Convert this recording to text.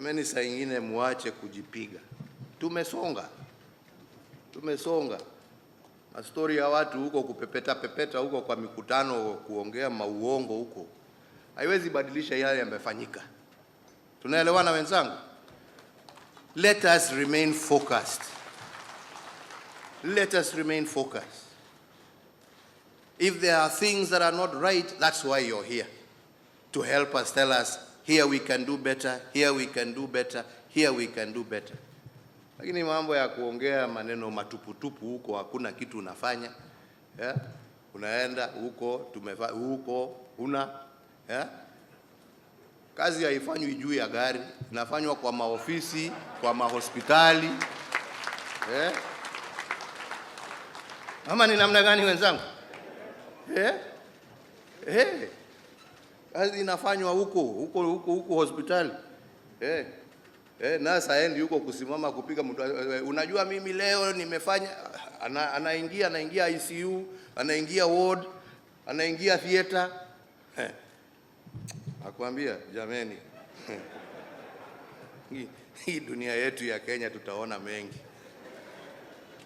Jamani, saa ingine muache kujipiga. Tumesonga, tumesonga. Mastori ya watu huko kupepeta pepeta huko kwa mikutano, kuongea mauongo huko haiwezi badilisha yale yamefanyika. Tunaelewana wenzangu? Let us remain focused. Let us remain focused. If there are things that are not right, that's why you're here. To help us, tell us, here we can do better, here we can do better, here we can do better. Lakini mambo ya kuongea maneno matuputupu huko, hakuna kitu unafanya, yeah? Unaenda huko huko huna, yeah? Kazi haifanywi juu ya gari, inafanywa kwa maofisi, kwa mahospitali, yeah? Ama ni namna gani wenzangu? Eh? Eh. Kazi inafanywa huko huko huko huko hospitali. Eh. Eh, nurse haendi huko kusimama kupiga mtu. "Unajua mimi leo nimefanya," anaingia ICU, anaingia ward, anaingia theater. Eh. Nakwambia jameni. Hii dunia yetu ya Kenya tutaona mengi.